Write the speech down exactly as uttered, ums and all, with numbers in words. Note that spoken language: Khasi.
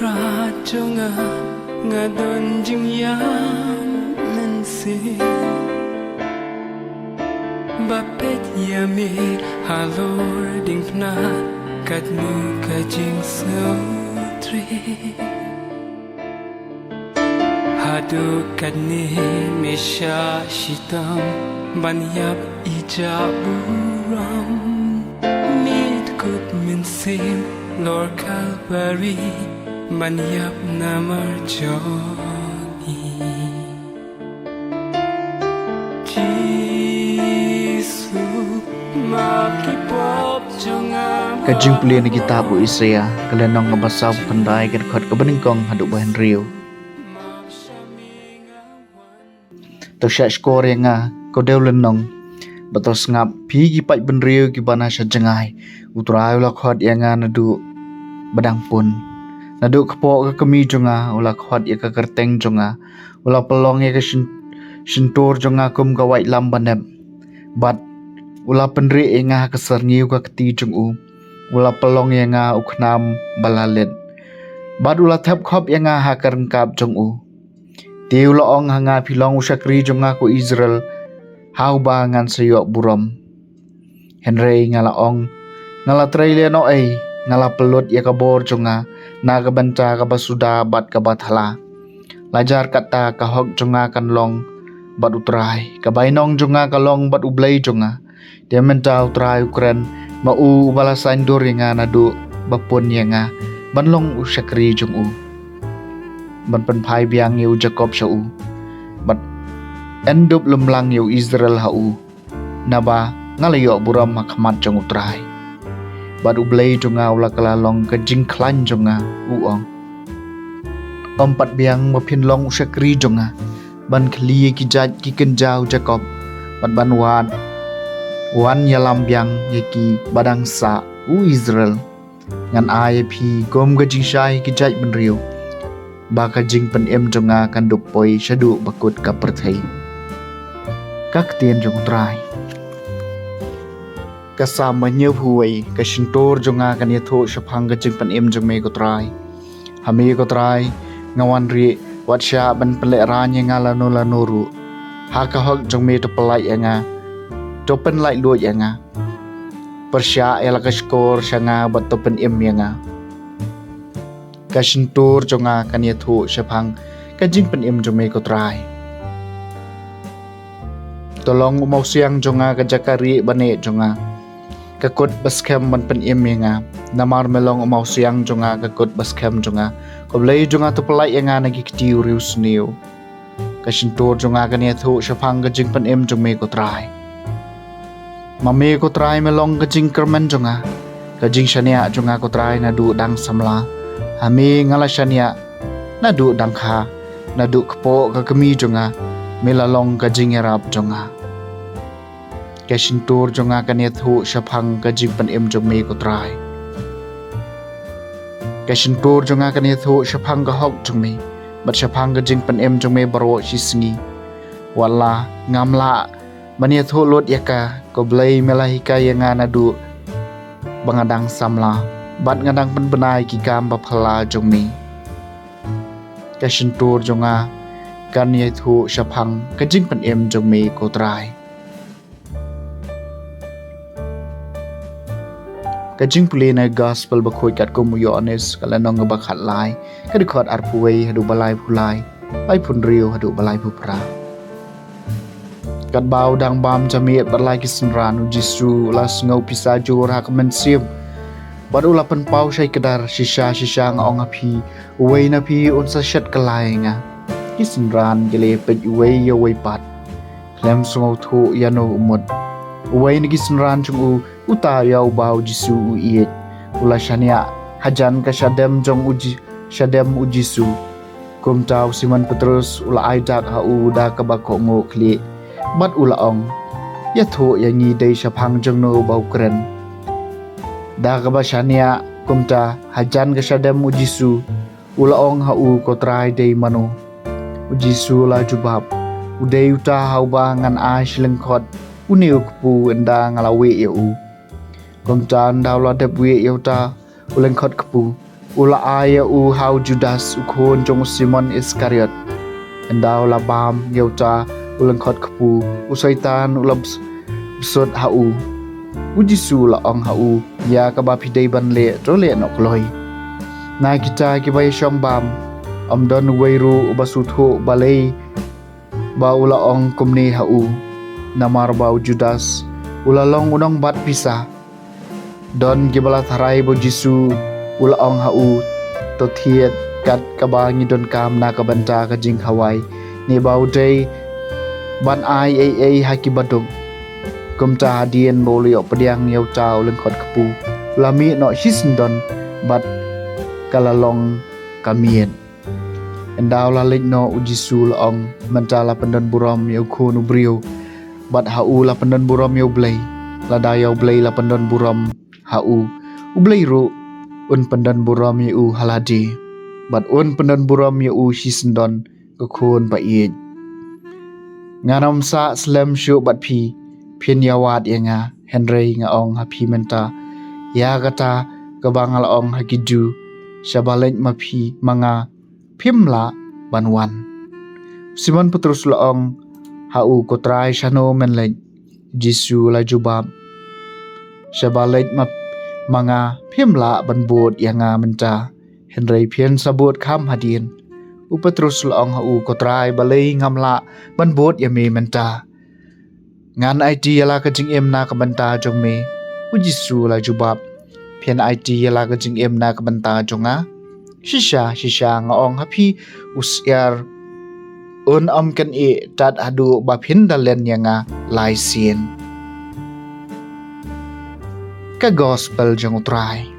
Trai jong nga, nga don jingïam mynsiem ba peit ïa me halor diengphna katno ka jingsngewtrei. Haduh katne me shah shitom ban ïap ïa ka burom. Me kut mynsiem halor Kalbari ban ïap namar jong ngi. Jisu, map ki pop jong nga. Ka jingpule na kitab u Isaïah, ka lynnong kaba sawphew khyndai, ka dkhot kaba nyngkong haduh ba hynriew. To shahshkor ïa nga, ko dewlynnong, bad to sngap, phi ki paidbynriew kiba na sha jngai. U Trai u la khot ïa nga naduh ba dang pun. Naduh kpoh ka kmie jong nga u la khot ïa ka kyrteng jong nga. U la pynlong ïa ka shyn-, shyntur jong nga kum ka waitlam ba nep. Bad u la pynrieh ïa nga ha ka syrngiew ka kti jong u. U la pynlong ïa nga u khnam ba la leit. Bad u la thep khop ïa nga ha ka ryngkap jong u. Te u la ong ha nga, phi long u shakri jong nga ko Israel, ha uba ngan sa ïoh burom. Hynrei nga la ong, nga la trei lehnohei, nga la pynlut ïa ka bor jong nga na ka bynta kaba suda bad kaba thala. Lajar kata ka hok jong nga kan long bad u Trai, ka bainong jong nga ka long bad u Blei jong nga. Te mynta u Trai u kren, ma u uba la saiñdur ïa nga naduh ba pun ïa nga ban long u shakri jong u, ban pynphai biang ïa u Jakob sha u, bad yn dup lem lang ïa u Israel ha u. Naba nga la ïoh burom ha khmat jong u Trai, bad u Blei jong nga u la kylla long ka jingkhlaiñ jong nga, u ong. Ym pat biang ba phin long u shakri jong nga ban khlieh ïa ki jait ki kynja u Jakob, bad ban wad, wan ïalam biang ïa ki ba dang sah, u Israel. Ngan ai ïa phi kum ka jingshai ki jait bynriew, ba ka jingpynim jong nga kan dup poi shaduh ba kut ka pyrthei. Ka ktien jong u Trai. Ka Salm ba hynñiewphew wei. Ka shyntur jong nga kan ïathuh shaphang ka jingpynim jong me ko Trai. Ha me ko Trai nga wan rieh, wat shah ban pynlehraiñ ïa nga lano lano ruh. Ha ka hok jong me to pyllait ïa nga, to pynlait luid ïa nga. Pyrshah ïa la ka shkor sha nga bad to pynim ïa nga. Ka shyntur jong nga kan ïathuh shaphang ka jingpynim jong me ko Trai. To long u mawsiang jong nga ka jaka rieh ba neh jong nga, ka kut ba skhem ban pynim ïa nga. Namar me long u mawsiang jong nga, ka kut ba skhem jong nga, ko Blei jong nga, to pyllait ïa nga na ki kti u riewsniew. Ka shyntur jong nga kan ïathuh shaphang ka jingpynim jong me ko Trai. Ma me ko Trai me long ka jingkyrmen jong nga, ka jingshaniah jong nga ko Trai naduh dang samla. Ha me nga la shaniah naduh dang kha, naduh kpoh ka kmie jong nga me la long ka jingïarap jong nga. Ka shyntur jong nga kan ïathuh shaphang ka jingpynim jong me ko Trai. Ka shyntur jong nga kan ïathuh shaphang ka hok jong me, bad shaphang ka jingpynim jong me baroh shi sngi. Wat la ngam lah ban ïathuh lut ïa ka, ko Blei me la hikai ïa nga naduh ba nga dang samla, bad nga dang pynbna ïa ki kam ba phylla jong me. Ka shyntur jong nga kan ïathuh shaphang ka jingpynim jong me ko Trai. Ka jingpule na Gospel bakhuid katkum u Ïoannis, ka lynnong kaba khatlai, ka dkhot arphew wei haduh ba laiphew lai, laiphew hynriew haduh ba laiphew phra. Katba u dang bam jingmut bad la ki synran, u Jisu u la sngew pisa jur ha ka mynsiem, bad u la pynpaw shai kdar, shisha shisha nga ong ha phi, uwei na phi un sa shet kylla ïa nga. Ki synran ki la ïapeit uwei ïa uwei pat, khlem sngewthuh ïano u mut. Uwei na ki synran jong u, uta ïa uba u Jisu u ïeit, u la shaniah hajan ka shadem jong u Ji-, shadem u Jisu. Kumta u Simon Petrus u la ai dak ha u da kaba kohnguh khlieh, bad u la ong, ïathuh ïa ngi dei shaphang jongno ba u kren. Da kaba shaniah kumta hajan ka shadem u Jisu, u la ong ha u, ko Trai, dei mano? U Jisu u la jubab, u dei uta ha uba ngan ai shi lyngkhot une u kpu ynda nga la wieh ïa u. Kumta ynda u la dep wieh ïa uta u lyngkhot kpu, u la ai ïa u ha u Judas, u khun jong u Simon Iskariot. Ynda u la bam ïa uta u lyngkhot kpu, u Soitan u la bes-, besut ha u. U Jisu u la ong ha u, ïa kaba phi dei ban leh, to leh noh kloi. Na kita kiba ïashong bam, ym don uwei ruh uba sngewthuh balei ba u la ong kumne ha u. Namar ba u Judas u la long u nongbat pisa. Don kiba la tharai ba u Jisu u la ong ha u, to thied kat kaba ngi donkam na ka bynta ka jingkhawai, ne ba u dei ban ai ei ei ha kiba duk. Kumta hadien ba u la ïoh pdiang ïa uta u lyngkhot kpu, u la mih noh shisyndon bad ka la long ka miet. Ynda u la leit noh, u Jisu u la ong, mynta la pyndon burom ïa u Khun u briew bad ha u la pyndon burom ïa U Blei. Lada ïa U Blei la pyndon burom ha u, U Blei ruh un pyndon burom ïa u ha lade bad un pyndon burom ïa u shisyndon, ko khun ba ïeit. Ngan ym sah slem shuh bad phi, phin ïawad ïa nga, hynrei nga ong ha phi mynta, ïa kata kaba nga la ong ha ki Jiw, shaba leit ma phi, ma nga, phim lah ban wan. Simon Petrus u la ong ha u, ko Trai, shano men leit? U Jisu u la jubab, shaba leit ma, ma nga, phim lah ban bud ïa nga mynta, hynrei phin sa bud kham hadien. U Petrus u la ong ha u, ko Trai, balei ngam lah ban bud ïa me mynta? Ngan aiti ïa la ka jingim na ka bynta jong me. U Jisu u la jubab, phin aiti ïa la ka jingim na ka bynta jong nga? Shisha shisha nga ong ha phi, u syiar un ym kynnoh tad haduh ba phin da len ïa nga lai sien. Ka Gospel jong U Trai.